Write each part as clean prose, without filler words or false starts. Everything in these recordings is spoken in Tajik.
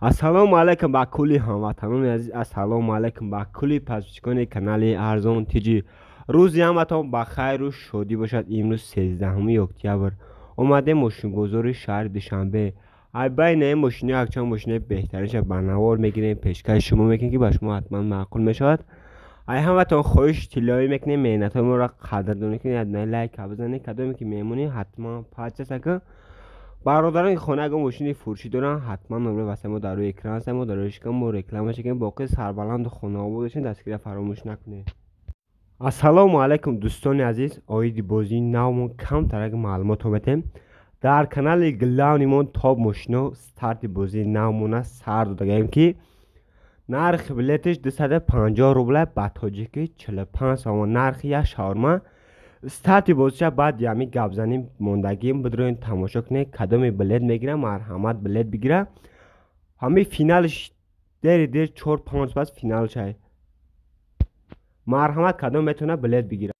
Ассалому алайкум ба кулли ҳамватанони азиз, ассалому алайкум ба кулли подписчикони канали Арзон ТЖ. Рӯзи ҳаматон ба хайру шодӣ бошад. Имрӯз 13 октябр омадем мошинбозори шаҳри Душанбе. Ай байни ин мошино якчанд мошинаи беҳтаринша ба навор мегирем, пешкаши шумо мекунем, ки ба шумо ҳатман маъқул мешавад. Ай ҳаматон хоҳиш тиллоӣ мекунем, меҳнатҳои моро қадрдонӣ кунед, яднаи лайка бизанед, кадоме ки мемонӣ ҳатман подписаться кун. Бародарон хона ягон мошини фурӯшӣ доранд, ҳатман номраи васаи мо дар рӯи экран аст, мо дар рӯи шикам мо реклама шикем. Боқӣ сарбаланду хонаобод бошед, дастгирия фаромӯш накунед. Ассалому алайкум дӯстони азиз, оиди бозии навмон камтарак маълумот метем. Дар канали главнимон топ мошино старти бозии навмона сар додагаем, ки нархи билетиш 250 рубла, ба тоҷикӣ 45 сомон, нархи як шаурма. Старти бозиша баъд ями гапзанӣ мондагим, бидроен тамошо кунед, кадоме билет мегира, марҳамат билет бигира. Ҳами финалш дери дер 4-5 пас финалшай. Марҳамат кадом метавона билет бигира.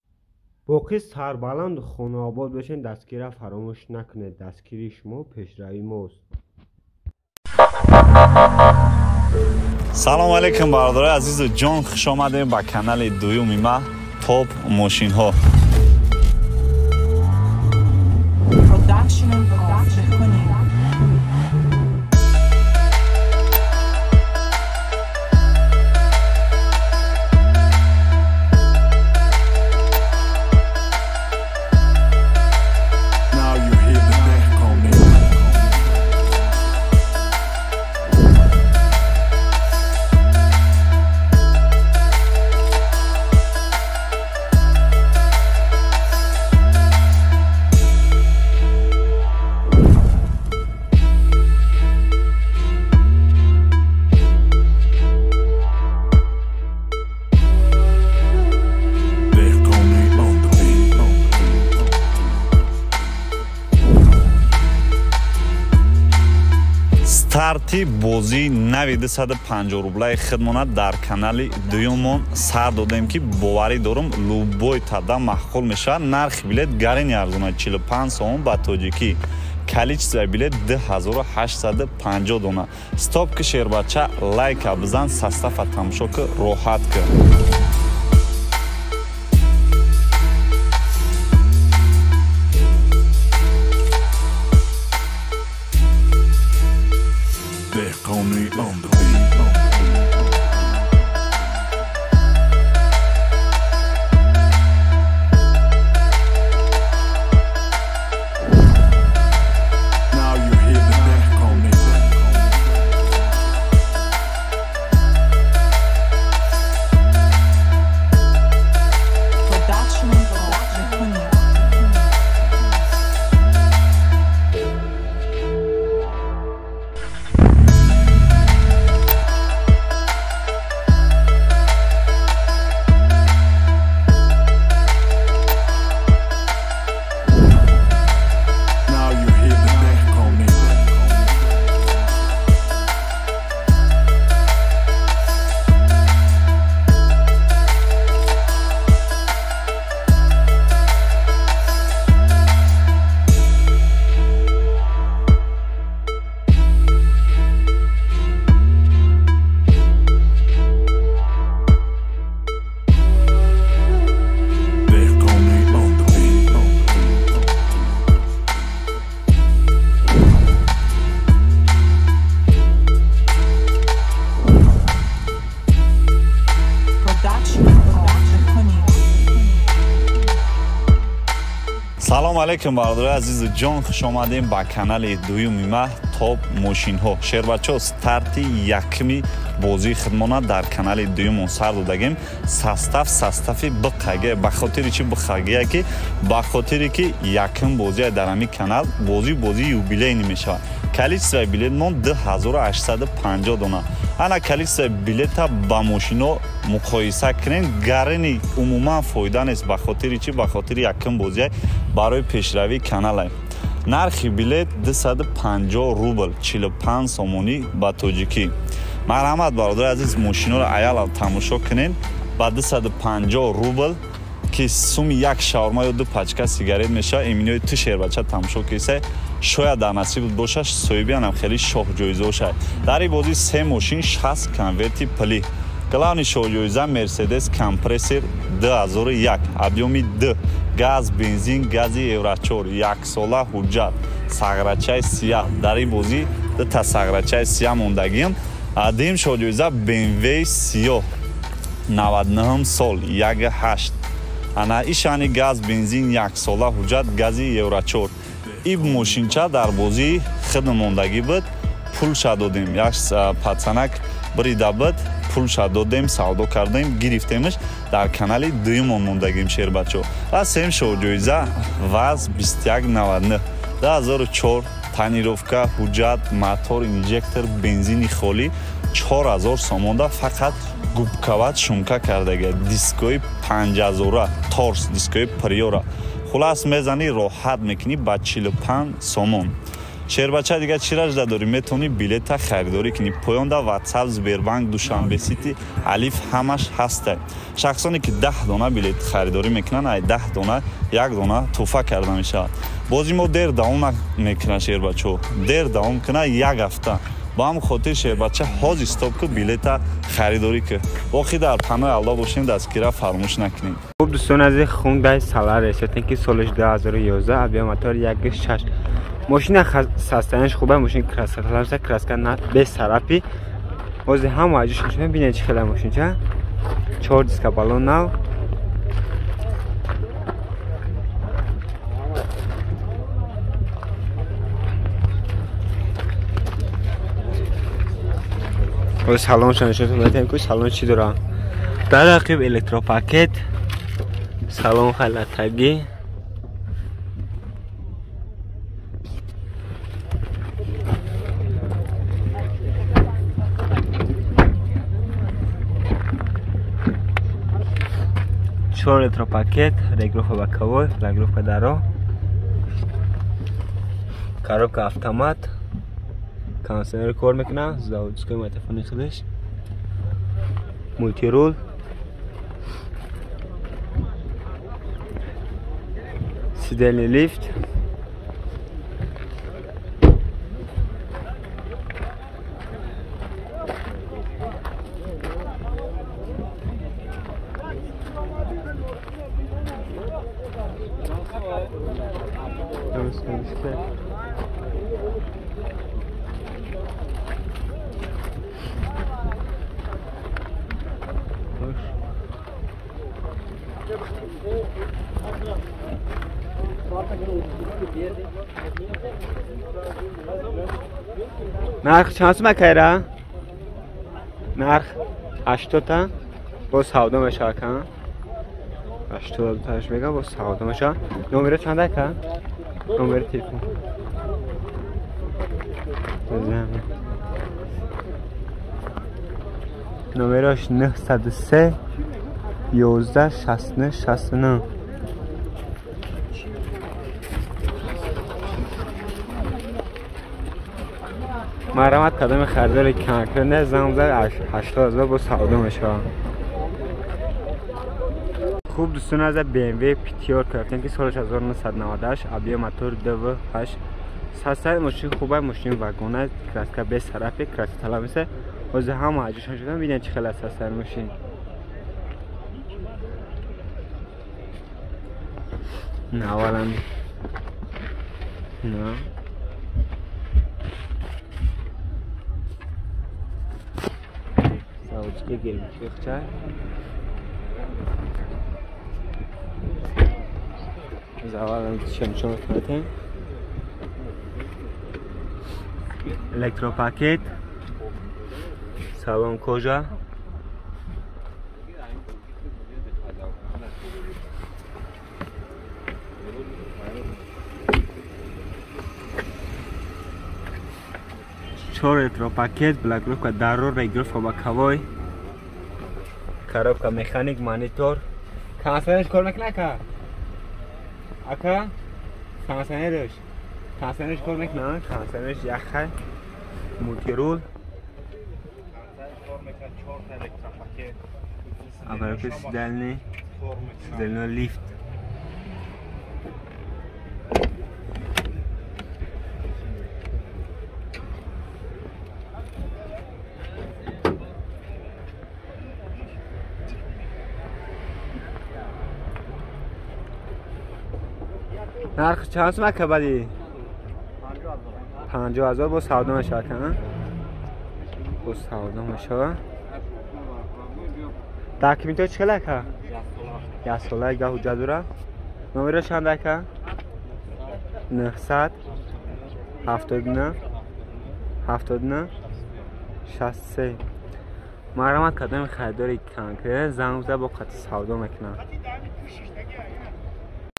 Боқӣ сарбаланду хонаобод бошед, дастгирия фаромӯш накунед. Дастгирии шумо пешравии мост. Салом алейкум бародарои азизу ҷон, хуш омадем ба канали дуюми ма топ мошинҳо. Старти бозии нави 250 рублаи хидмона дар канали дуюмон сар додем, ки боварӣ дорум любой тада маъқул мешавад. Нархи билет гарини арзона 45 сомон ба тоҷикӣ, количествои билет 2850 дона. Стоп ки шербача, лайка бизан, состава тамошо ки, роҳат ки. On the beat. Now you hear the deck on me. Production of. Салом алейкум бародарои азизу ҷон, хуш омадем ба канали дуюми ма топ мошинҳо. Шербачо, старти якми бозии хидмона дар канали дуюмон сар додагем. Состав состави бқаге. Ба хотири чи бқагия, ки ба хотире ки якм бозия дар ҳамин канал бозии юбилейни мешавад. Количествои билетмон 2850 дона. Ана количествои билета ба мошино муқоиса кунем, гарини умуман фоида нест. Ба хотири чи? Ба хотири якм бозия барои пешравии каналай. Нархи билет 250 рубл, 45 сомонӣ ба тоҷикӣ. Марҳамат бародари азиз, мошиноро аялав тамошо кунед. Ба 250 рубл Ки суми як шаурма ё ду пачка сигарет мешавад, иминои ту шербача тамошо киса, шояд дар насиб бошаш соҳибианам хеле шоҳ ҷоиза бошад. Дар ин бозӣ се мошин, 60 конверти пулӣ. Главный шоҳ ҷоиза Мерседес Компрессор 2001, объёми 2, газ, бензин, гази Евро 4, яксола ҳуҷҷат, сағрачаи сияҳ. Дар ин бозӣ дута сағрачаи сияҳ мондагиам. Дуюм шоҳ ҷоиза БМВ сиёҳ, 99 сол, 1,8, ана ишани газ, бензин, яксола ҳуҷҷат, гази Евро 4. Ин мошинча дар бозии худ мондагӣ буд, пулша додем. Як пацанак бирида буд, пулша додем, савдо кардем, гирифтемш, дар канали дуюмон мондагим, шербачо. Ва сеюм шоҳ ҷоиза ВАЗ 2199, 2004, тонировка, ҳуҷҷат, мотор, инжектор, бензини холӣ, 4000 сомонда. Фақат губкават шумка кардага, дискои панҷазора, торс дискои приора. Хулас, мезанӣ, роҳат мекунӣ ба 45 сомон. Шербача, дига чӣ ражда дорӣ? Метавонӣ билета харидорӣ кунӣ. Поёнда Ватсап, Сбербанк, Душанбе Сити, Алиф ҳамаш ҳаста. Шахсоне ки 10 дона билет харидорӣ мекунанд, ай 10 дона як дона тӯҳфа карда мешавад. Бози мо дер давом мекунад, шербачо, дер давом кунад як ҳафта. Ба ҳамн хотир, шербача, ҳозир стоп ку, билета харидорӣ ку. Боқӣ дар панои Аллоҳ бошем, дастгира фаромӯш накунем. Хуб, дӯстони азиз, Хундай Соларис ки солаш 2011, объём мотор 1,6. Мошина состояние ш хуба, мошин краска, краска на без царапин. Ҳозир ҳама аҷош мошина бинед, чӣ хела мошинча. Чор диска баллон нав. Ҳозир салоншо нишонтон медиҳем, ки салон чӣ дора. Дар рақиб электропакет, салон халатагӣ. Чор электропакет, регулировка боковой, регулировка даро, коробка автомат, кондиционер кор мекунад, заводской магнитофони худаш, мультирул, сидельный лифт. Нарх чанд сум, акайра? Нарх 80-та, боз савдо мешавад, ка? 80 таш мега, боз савдо мешавад. Номера чанд, ака? Номери телефон. Номераш 903 11 69 69. Марҳамат, кадоми харидори конкретне занг зад, 80,000 бо савдо мешавад. Хуб, дӯстони азиз, BMW пятёрка рафтем, ки соли 1998, объём мотор 2,8. Состояние мошин хуба, мошин вагона, краска без царапин, краска талаб нест. Ҳозир ҳама аҷошон шудам, бинед чӣ хел состояние мошин. Аввалан на заводской герметик чай. Завалам чемчон метем. Электропакет, салон кожа. Чор электропакет, блокировка даро, регулировка боковой, коробка механик, монитор. Кондиционерш кор мекунад, ака? Ака, кондиционерш кор мекунад, кондиционерш яхай, мультирул. Кор мекунад, чорта электропакет. Аппарат сидельный, сидельный лифт. Нарх чанд сум ака бади? 50,000 бо савдо мешавад, ка? Бо савдо мешавад. Документҳо чӣ хел ака? Як сола як ҳуҷҷат дора. Номеро чанд ака? 900 79 79 63. Марҳамат кардем харидори конкрет занг зада бо қати савдо мекунад.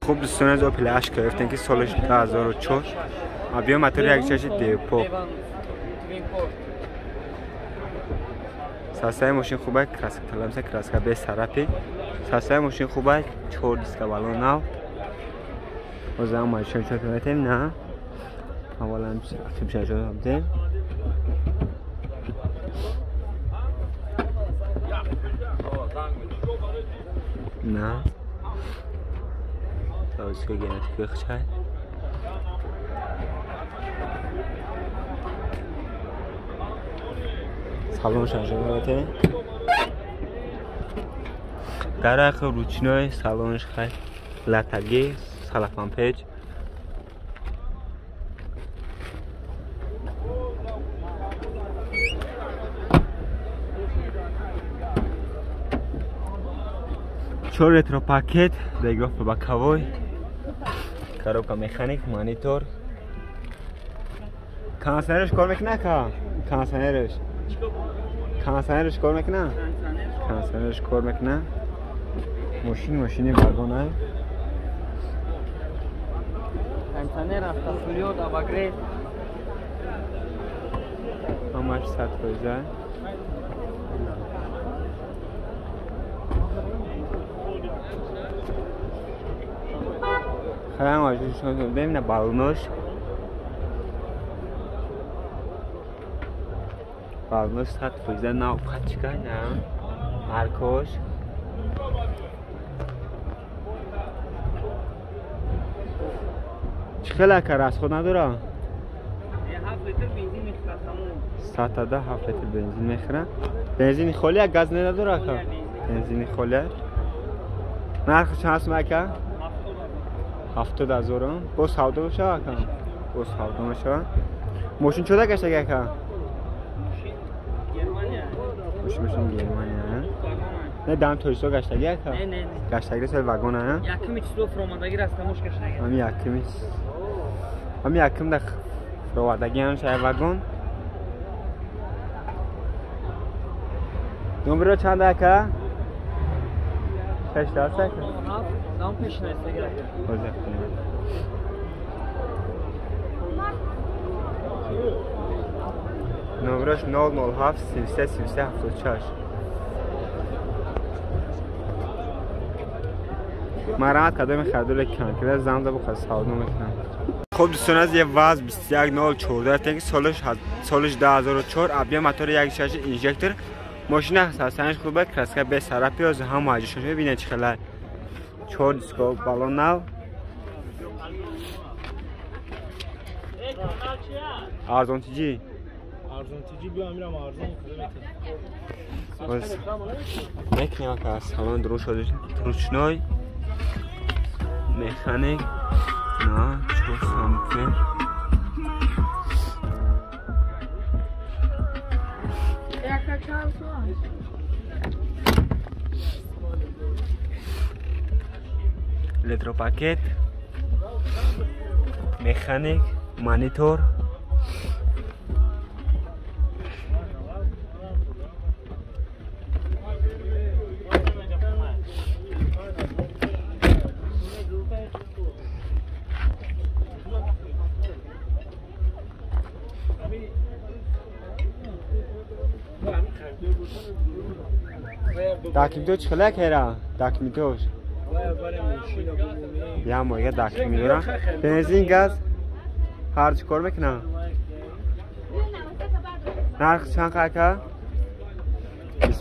Хуб дӯстони аз Opel Astra гирифтем ки соли 2004 объем мотори 1.6 депо. Састаи мошин хуб краска таламса краска без сарапи. Састаи мошин хуб 4 диска балон нав. Озам мошин чӣ метем на. Аввалан чӣ шуд? На. Заводской генетика хчай. Салон шанжавате. Дарах ручной салонш хай. Латаги, салафан печ. Чор ретро пакет, реграф боковой. Коробка механик, монитор. Кондиционерш кор мекунад ка? Кондиционерш. Кондиционерш кор мекунад? Кондиционерш кор мекунад. Мошин мошини вагон ай. Кондиционер, автофлёт, обогрев. Ҳамаш 100%. Хайм ажун шуд на балнош. Балнош 100% нав пачка на. Маркош. Чӣ хел ака расход надора? 7 литр бензин мехӯрад тамом. 107 литр бензин мехӯрад. Бензини холӣ як газ надора ака? Бензини холӣ. Нарх чанд сум ака? 70,000. Боз савдо мешавад ака? Боз савдо мешавад. Мошин чода гаштаги ака? Германия. Мошин Германия. Не дам Тоҷикистон гаштаги ака? Не, не. Гаштаги сал вагон а? Якми число фуромадаги растамош гаштаги. Ами якми. Ами якм да фуромадаги ҳам шай вагон. Номеро чанд ака? 6 ака? Нам пеш наистаги ака. Номераш 007 33 33 76. Марҳамат кардем харидори конкрет занг зада бо савдо мекунам. Хуб дӯстон аз як ВАЗ 21014 ки солаш 2004 объем мотори 1.6 инжектор. Мошина сасанш хуб краска без сарапи аз ҳам аҷишон мебинед чӣ хела. 4 диско балон нав. Арзон тиҷи? Арзон тиҷи биё амирам арзон худо. Мекунем ака салон ручной механик на 4 самфер. Электропакет, механик, монитор. Документҳо чӣ хела кера? Документҳош. Я моя документ дора. Бензин, газ ҳар чӣ кор мекунам. Нарх чанд ака?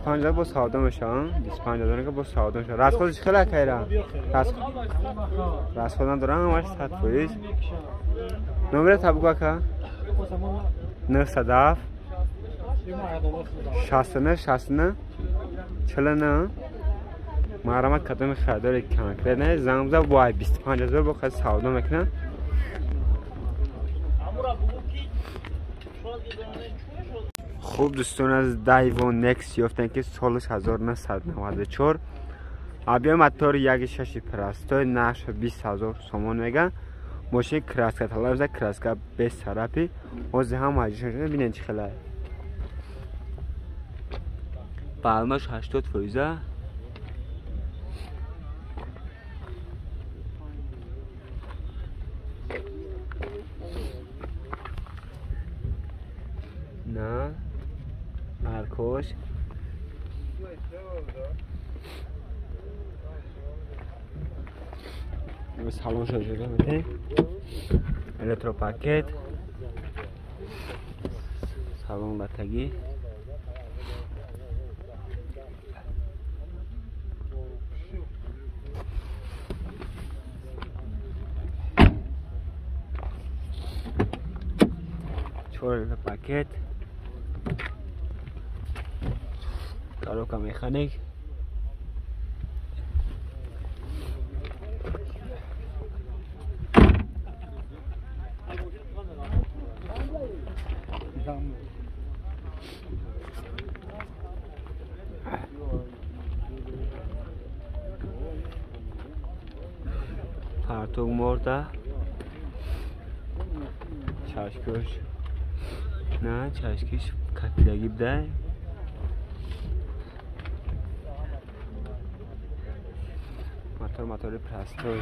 25 ҳазор бо савдо мешавад. 25 ҳазор бо савдо мешавад. Расходиш хеле кайра? Расход надорам, ҳамаш 100%. Номера табгу ака? 907 69 69 49. Марҳамат кадоми харидори конкретне занг бизан, бо 25 ҳазор бо хеле савдо мекунад. Хуб дӯстон, аз Daewoo Nex ёфтем ки солаш 1994. Объем мотори 1.6 простой, нархш 20 ҳазор сомон меган. Мошин краска талаб за краска без царапи. Ҳозир ҳам ҳаҷишон бинед чӣ хеле. Балмаш 80%. На аркош салон шуда мете, электропакет, салон батагӣ. Чор электропакет, коробка механик. Партуг морда, чашкош на чашкиш капилаги бдай. Мотор мотори простой.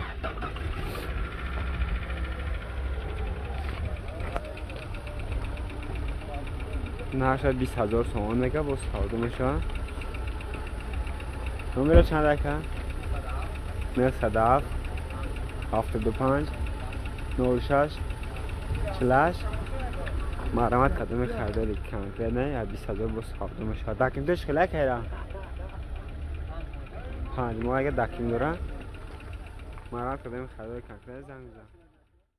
Нархаш 20 ҳазор сомон мега, бо савдо мешавад. Номера чанд ака? 907 75 06 48. Марҳамат кадоми харидори конкретне 20 ҳазор бо савдо мешавад. Документаш хеле кайра? 5 моҳ агар документ дора. Марҳамат кадоми харидори конкретне занг бизан.